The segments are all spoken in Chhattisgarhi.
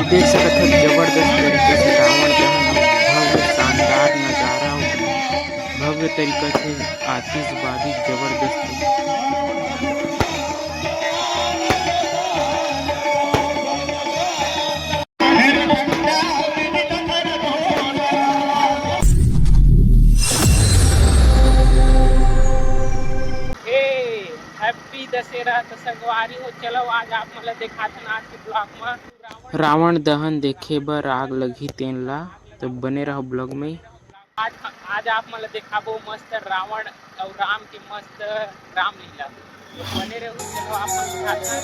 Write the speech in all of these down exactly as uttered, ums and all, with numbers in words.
देख सकत हो जबरदस्त तरीके से रावण दहन, भव्य शानदार नजारा, भव्य तरीका से आतिशबाजी जबरदस्त। Happy दशहरा। तो संगवारी हो, चलो आज आप मन ला दिखाथन आज के vlog में रावण दहन देखे बर आग लगही तेन ला, तो बने रहो vlog में। आज, आज आप मन ला दिखाबो मस्त रावण अउ राम के मस्त रामलीला। बने रहू, चलो आप मन के साथ।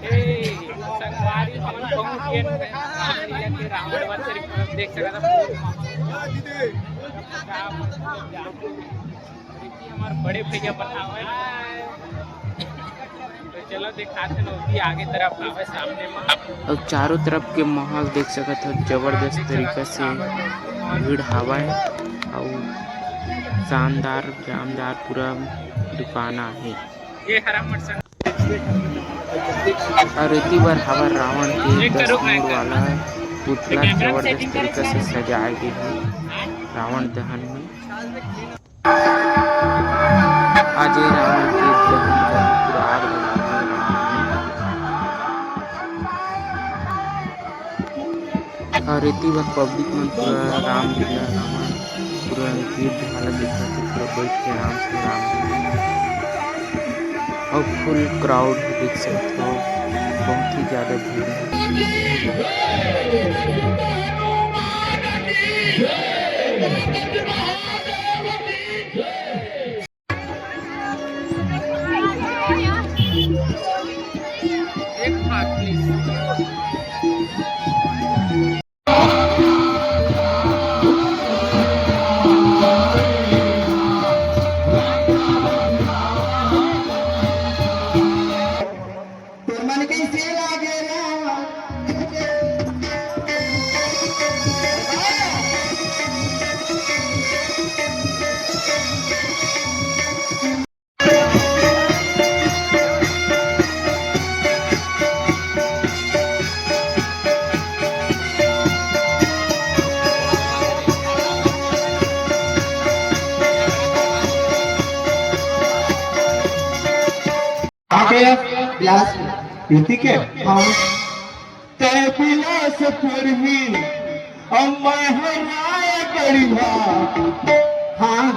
ए, संगवारी हमन पहुंच गेन रामलीला के रावण वध तरीका देख सकत हन। देखिए, हमार बड़े भैया बनावे। तो चलो दिखाते हैं, ओती आगे तरफ आवे सामने में। अउ चारों तरफ के माहौल देख सकत हो, जबरदस्त तरीका से भीड़ हावय अउ शानदार, जामदार पूरा दुकान आहे। ये हरा मटसन। अउ एती बर हवय रावण के एक दस करो मूड़ वाला पुतला जबरदस्त तरीका से सजाए गे हे रावण दहन में। आज ये रावण के दहन का पूरा आग लगा दिया। अउ एती बर पब्लिक मन पूरा रामलीला, रावण पूरा युद्ध वाला देखत हे, पूरा बैठ के आराम से रामलीला। अउ full crowd देख सकत हो, बहुत ही ज्यादा भीड़ है। तोर मन कइसे लागे रावण? आगे विलास युति के। हाँ। तै बिलासपुर ही अउ मैं हराय गढ़िया। हाँ।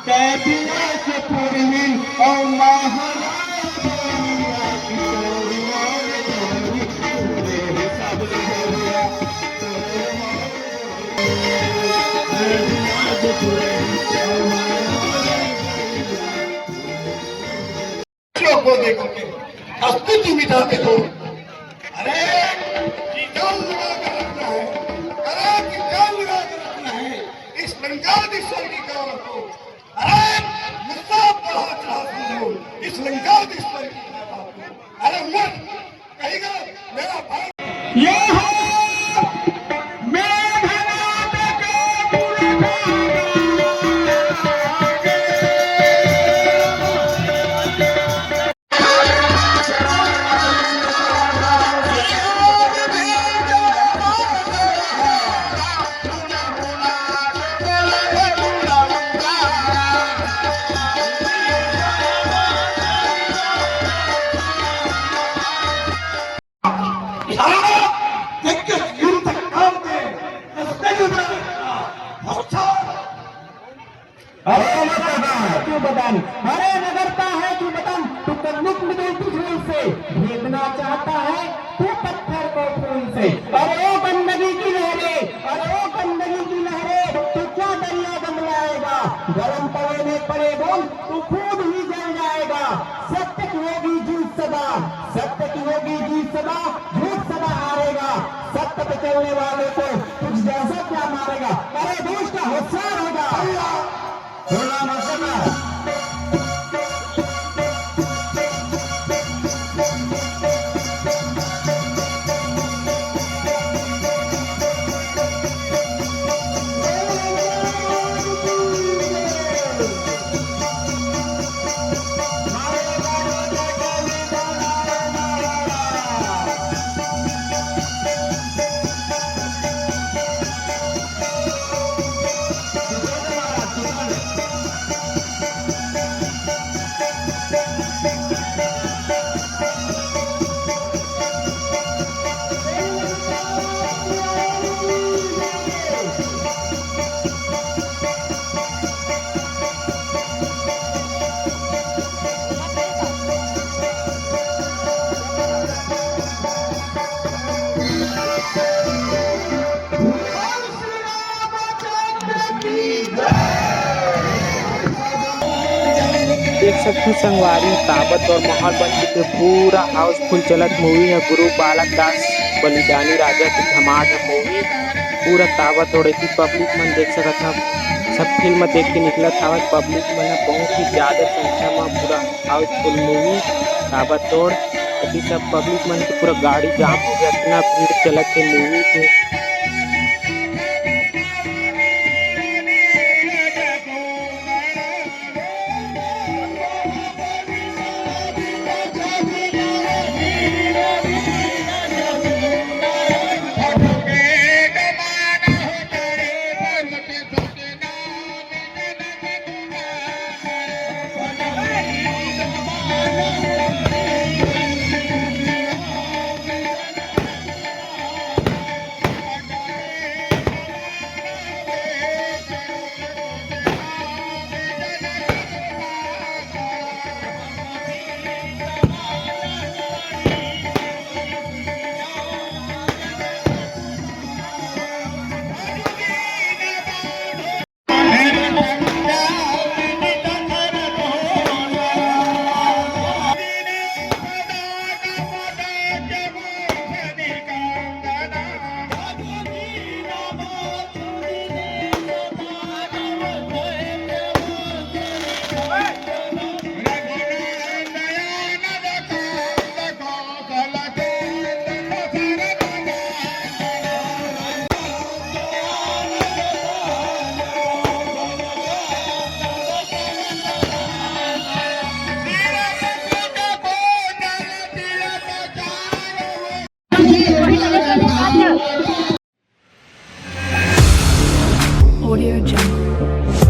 तै बिलासपुर ही अउ मैं हराय गढ़िया। को देखो के अस्तित्व मिटा के दो। अरे, कि जान लगा के रखना है, अरे, कि जान लगा के रखना है, इस लंका दीश्वर की करो को। अरे, मुझसे बढ़ा चढ़ा समझो, इस लंका दीश्वर की करो को। अरे, मत कहिएगा, मेरा भाई। ये है मेघनाथ के पुरखा। अरे नगरता है क्यों बदन, अरे नगरता है क्यों बदन, तू कन्निक मिले तुझे से, भेदना चाहता है तू पत्थर को फूल से। अरे ओ गंदगी की लहरें, अरे ओ गंदगी की लहरें, तू क्या दरिया गमलाएगा? गरम तवे में पड़े बोल, तू खुद ही जल जाएगा। सत्य की होगी जीत सदा, सत्य की होगी जीत सदा, झूठ सदा हारेगा। सत्य पे चलने वाले को कुछ जैसा अरे दुष्ट होशियार होगा। भैया, भोला मत करना। देख सकथो संगवारी, ताबतोड़ माहौल बन चुके, पूरा हाउसफुल चलत। मूवी ह गुरु बालक दास बलिदानी राजा के धमाल ह मूवी। पूरा ताबतोड़ एती पब्लिक मन देख सकत ह, सब फिल्म देख के निकलत हवय। पब्लिक मन ह बहुत ही ज्यादा संख्या म पूरा हाउसफुल मूवी ताबतोड़। एती सब पब्लिक मन के पूरा गाड़ी जाम हो गया, इतना भीड़ चलत हे मूवी के। Audio Jungle.